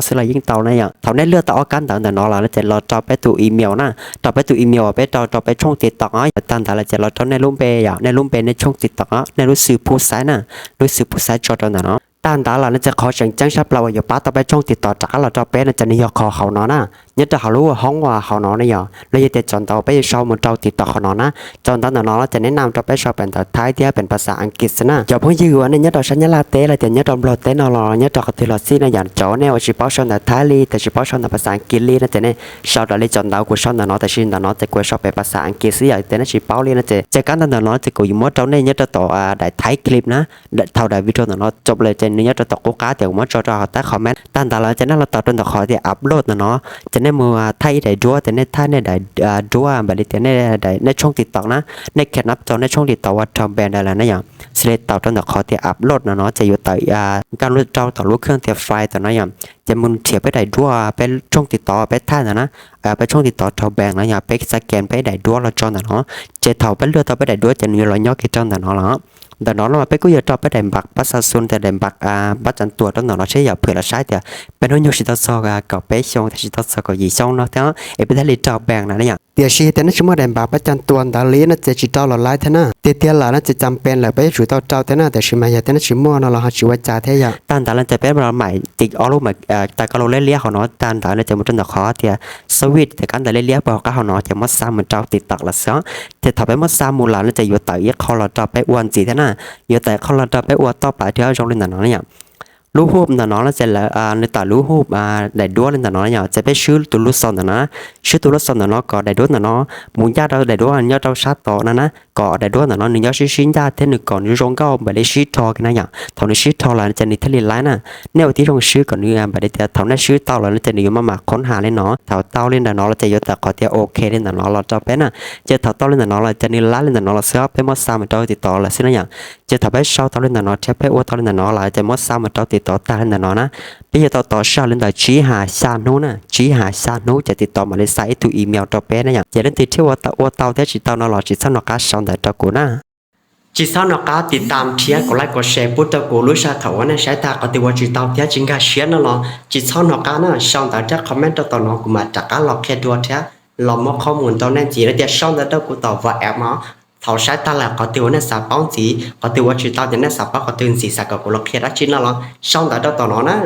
ເນາະ ຊຶ່ງເຮົາຍິ່ງເຕົາເນາະ. ເທົ່າໃນເລືອກຕາມອອກການເຕົາເນາະ ລະຈະລອດເຈົ້າໄປຕູ້ອີເມວນະ, ເຈົ້າໄປຕູ້ອີເມວ ໄປເຈົ້າ ເຈົ້າໄປຊ່ອງຕິກຕັອກເນາະ. ຕາມນັ້ນລະຈະລອດເຈົ້າໃນຮູມເປເນາະ, ໃນຮູມເປໃນຊ່ອງຕິກຕັອກເນາະ, ໃນຮູບຊື່ຜູ້ຊາຍນະ, ຮູບຊື່ຜູ້ຊາຍຈອດເນາະ. ຕາມນັ້ນລະຈະຂໍເຊີນແຈ້ງຊາບລາວວ່າ ຢາກປາເຂົ້າໄປຊ່ອງຕິກຕັອກ ຈາກລະເຈົ້າເປນະ ຈະໃນຍອກຂໍເຮົາເນາະນະ. ຍາມເຈົ້າເຮົາຮູ້ວ່າຮ້ອງວ່າເຮົາເນາະນະ ລະຢາກແຕ່ຈອນເຕົາໄປຊ່ອງໝົດເຈົ້າຕິກຕັອກເຮົາເນາະນະ. ຈອນຕາມນັ້ນເນາະ ລະຈະແນະນຳເຈົ້າໄປຊ່ອງເປັນເຕົາໄທທີ່ເປັນພາສາອັງກິດຊະນະ. ເຈົ້າເພິ່ງຢືນວ່າໃນຍາມເຈົ້າສັນຍາລັກເຕ ລະຈະຍາມເຈົ້າບລັອກເຕເນາະ ລະຍາມເຈົ້າກະຖືລອດຊີນະ ຍາມເຈົ້າແນວວ່າຊິເປົ່າຊ່ອງເຕົາໄທລີ ແຕ່ຊິເປົ່າຊ່ອງເຕົາພາສາອັງກິດລີນະ ຈະແນະ ຊາວດອລເລຈອນເຕົາກູຊ່ອງເນາະ ແຕ່ຊິເນາະ ແຕ່ກູຊອບເປັນພາສາອັງກິດຊິ ແຕ່ນະຊິເປົ່າລີນະ ຈະ ຈາກການຕາມນັ້ນເນາະ ຈະກູຢູ່ໝົດເຈົ້າແນະ ຍາມເຈົ້າເຕົາ ອາ ໄດ້ໄດ້ຖ່າຍຄລິບນະ ເທົ່າໃດວິດີໂອເນາະ ຈົບເລີຍ ຈະໃນຍາມເຈົ້າເຕົາກູກາ ແຕ່ໝົດເຈົ້າເຕົາໃຕ້ຄອມເມັນ ຕາມນັ້ນລະຈະນັ້ນລະເຕົາຕົນເຕົາຂໍທີ່ອັບໂຫຼດເນາະ ຈະແນ Mô, a, thả ý đài đũa, thì nê thả nê đài, a, đũa, bật đi thì nê đài, nê trống TikTok ná, nê khét nắp cho nê trống TikTok và trò bèn đài là nê nhở. Sẽ lê tạo trong đó khó thì upload nó, nó sẽ dụ tới, a, căn lút trâu tỏ lút khương thì file tỏ nó nhở. Sẽ mô thiệt bế đài đũa, bế trống TikTok, bế thả nó ná, a, bế trống TikTok trò bèn nó nhở, bế scan bế đài đũa lo cho nó nó. Sẽ thảo bế lưa tỏ bế đài đũa, sẽ nụ lo nhó cái trong đó nó lo. Đó nó là bế cứ giờ cho bế đài bạc, bác xa xôn thì đài bạc, a, bác chắn tua trong đó nó sẽ dạo phê là sai thì. Bế nó nhục sĩ tao so, a, cậu bế xông thì sĩ tao so cậu gì xông nó thế. Ê, bế thả lì trò bèn nó nhở. ເດຍຊິເຮັດແຕ່ນັ້ນຊິໝົດແດນບາງປະຈຳຕົວ ດາວລີນະ ເຈຊິເຈົ້າລາວລາຍແທ້ນະ ເຕຍເຕຍຫຼານະ ເຈຈຳເປັນແຫຼະ ໄປຢູ່ເຈົ້າເຈົ້າແທ້ນະ ແຕ່ຊິມາເຮັດແຕ່ນັ້ນຊິໝໍນະ ລາວຫາຊິໄວ້ຈ່າຍແທ້ຢາ ຕານດາວລະ ຈະເປັນລາວໝາຍຕິກອອກລູກໝາຍ ເອີ ຕາກະໂລເລເລຍເຮົາເນາະ ຕານດາວລະ ຈະໝົດຕົນດອກຂໍເຕຍ ສະວິດ ແຕ່ກັນດາວເລເລຍ ບໍ່ກະເຮົາເນາະ ຈະໝົດຊາໝົດເຈົ້າ TikTok ລະເຊາະ ແຕ່ຖ້າໄປໝົດຊາໝູ່ຫຼານ ລະຈະຢູ່ເຕີອີກ ເຂົາລະຈະໄປອວນຈີແທ້ນະ ຢູ່ເຕີເຂົາລະຈະໄປອວນຕໍ່ໄປ ທີ່ເຮົາຈອງຫຼິ້ນນະເນາະ ຍາມ ຮູບຮູບນະເນາະ ແລ້ວຈະ ອາ ໃນຕາຮູບຮູບ ອາ ໄດ້ດວງເລີຍນະເນາະ ເຈົ້າຈະໄປຊື້ໂຕລູກສອນນະນະ ຊື້ໂຕລູກສອນນະເນາະ ກໍໄດ້ດວງນະເນາະ ໝູຍາດເອົາໄດ້ດວງ ຍອດເອົາຊາດຕໍ່ນະນະ ກໍໄດ້ດວງນະເນາະ ໜຶ່ງຍອດຊິຊິນຍາດ ແທ້ໜຶ່ງກ່ອນຢູ່ຊົງເກົ້າ ບາດໄດ້ຊິທໍກັນນະຫຍັງ ເທົ່ານີ້ຊິທໍລະຈະນີ້ທະເລລາຍນະ ແນວທີ່ລົງຊື້ກໍເນື້ອ ບາດໄດ້ເທົ່ານັ້ນຊື້ຕໍ່ລະຈະນີ້ມາມາຄົ້ນຫາເລີຍເນາະ ເທົ່າເຕົ້າເລີຍນະເນາະ ລະຈະຢູ່ຕາຂໍເຕຍໂອເຄເລີຍນະເນາະ ລະຈະເປັນນະ ຈະເທົ່າເຕົ້າເລີຍນະເນາະ ລະຈະນີ້ລາຍເລີຍນະເນາະ ລະເຊື່ອໄປໝົດຊາມເຈົ້າຕິດຕໍ່ລະຊິນະຫຍັງ ຈະຖ້າໄປເຊົ່າຕໍ່ເລີຍນະເນາະ ແທ້ໄປອວດຕໍ່ເລີຍນະເນາະ ລະຈະໝົດຊາມເຈົ້າຕິດຕໍ່ຕາເລີຍນະເນາະນະ ໄປເຮັດຕໍ່ຕໍ່ຊາເລີຍນະ ຊີ້ຫາຊານູນະ ຊີ້ຫາຊານູ ຈະຕິດຕໍ່ມາເລີຍຊາເອສ through email ຕໍ່ເປັນນະຫຍັງ ຈະເລີຍຕິດທີ່ວ່າຕາອວດເຕົ້າແທ້ຈິເຕົ້ານະ ລະຈິເຊົານະກາຊາວໃດຕໍ່ກູນະ ຈິເຊົານະກາຕິດຕາມ share ກົດໄລກົດແຊ ປຸດຕໍ່ກູ ລູກຊາເຖົ້າວ່ານະ ສາຍຕາກໍຕິວ່າຈິເຕົ້າແທ້ຈິງກາເຊຍນະລະ ຈິເຊົານະການະ ຊາວໃດແທ້ຄອມເມັນຕໍ່ຕໍ່ເນາະ ກູມາຈາກການລອກແຄດຕົວແທ້ ລອງມອບຂໍ້ມູນຕໍ່ແນ່ຈິ ລະຈະຊາວໃດຕໍ່ກູຕໍ່ວ່າແອັບມາ ເຖົ້າສາຍຕາແລະ ກໍຕິວ່າແນ່ສາປອງຈີ ກໍຕິວ່າຈິເຕົ້າຈະແນ່ສາປອງ ກໍຕື່ນສີສາກໍກູລະເຄດອາຈິນນະລະ ຊາວໃດຕໍ່ຕໍ່ເນາະນະ